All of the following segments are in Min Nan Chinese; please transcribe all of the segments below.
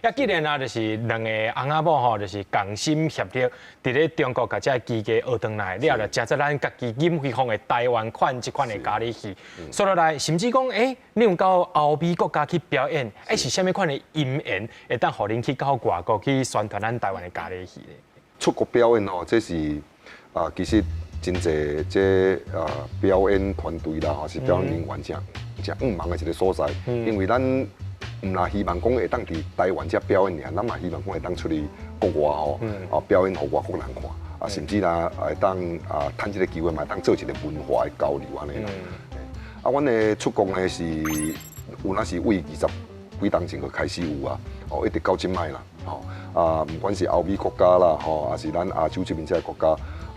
啊，既然啊，就是兩个翁仔某吼，就是仝心協力，佇咧中國共這个技藝學轉來了，就成做咱家己錦輝鳳的台灣款這款的咖喱戲。說落來，甚至講，你有到歐美國家去表演，是啥物款的因緣，會當予恁去到外國去宣傳咱台灣的咖喱戲咧？出國表演吼，這是啊，其實真濟這啊表演團隊啦，吼是表演人員誠誠向望的一个所在，因為咱毋若希望講會當佇台灣遮表演爾，咱嘛希望講會當出去國外吼，啊表演予外國人看，啊甚至啦會當啊趁這个機會嘛會當做一个文化的交流按呢啦。啊，阮的出國呢是有若是為二十幾冬前就開始有啊，哦一直到這擺啦，吼啊，毋管是歐美國家啦，吼，抑是咱亞洲這邊這个國家，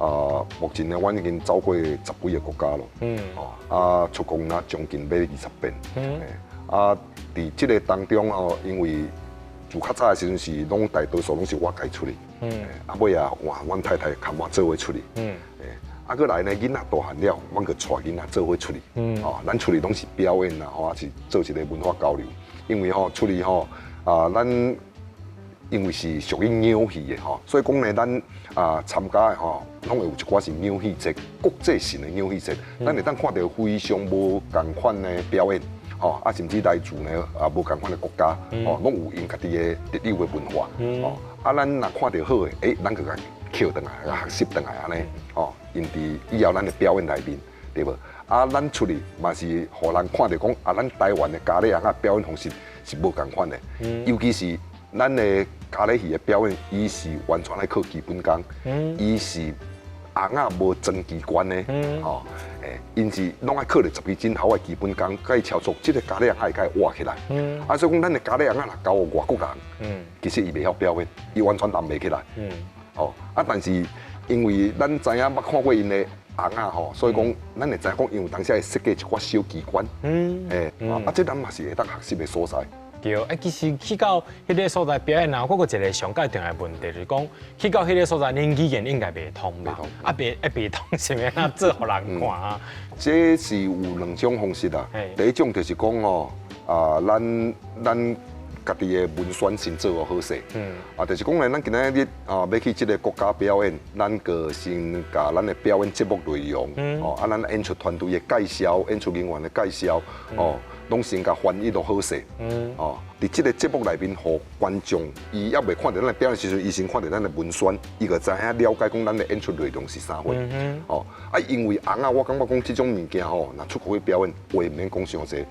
啊，目前呢，阮已經走過十幾个國家咯，哦，啊，出國若將近欲20遍，啊，佇這个當中哦，因為自較早的時陣是攏大多數攏是我家出去，啊尾啊換阮太太共我做伙出去，啊，閣來呢，囡仔大漢了，阮閣帶囡仔做伙出去，哦，咱出去攏是表演啦，吼，抑是做一个文化交流，因為吼出去吼啊，咱因為是屬於影戲的吼，所以講呢，咱啊參加的吼，攏會有一寡是影戲節，國際性的影戲節，咱會當看著非常無仝款的表演，吼啊，甚至來自呢啊無仝款的國家，吼，攏有𪜶家己的特有的文化，吼啊，咱若看著好的，咱就共抾轉來，學習轉來按呢，吼，用佇以後咱的表演內面，對無？啊，咱出去嘛是予人看著講，啊，咱台灣的咖喱尪仔表演方式是無仝款的，尤其是咱的咖喱戲的表演，伊是完全愛靠基本功，伊是尪仔無裝機關的，吼，𪜶是攏愛靠著十支真好的基本功，共伊操作，這个咖喱尪仔會共伊活起來。啊，所以講咱的咖喱尪仔若交予外國人，其實伊袂曉表演，伊完全擔袂起來。哦，啊，但是因為咱知影捌看過𪜶的尪仔吼，所以講咱會知影講，𪜶有當時會設計一寡小機關，啊，這咱嘛是會當學習的所在。對，啊，其實去到彼个所在表演啊，我閣一个上蓋重要的問題就是講，去到彼个所在，恁語言應該袂通吧？啊，袂通，是欲按怎做予人看啊？這是有兩種方式啦。第一種就是講吼，啊，咱家己的文宣先做好勢。啊，就是講咧，咱今仔日啊，欲去這个國家表演，咱就先共咱的表演節目內容，哦，啊，咱演出團隊的介紹，演出人員的介紹，哦，攏先共翻譯都好勢。哦，佇這个節目內面，予觀眾伊猶未看著咱的表演時陣，伊先看著咱的文宣，伊就知影了解講咱的演出內容是啥貨。哦，啊，因為尪仔，我感覺講這種物件吼，若出國去表演，話毋免講傷濟，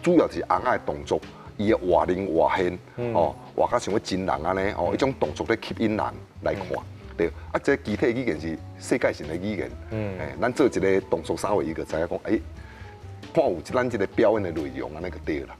主要是尪仔的動作。伊的活靈活現，哦，活較像咧真人按呢，哦，彼種動作咧吸引人來看，對。啊，這肢體語言是世界性的語言，咱做一个動作啥貨，伊就知影講，看有咱這个表演的內容按呢就對啦。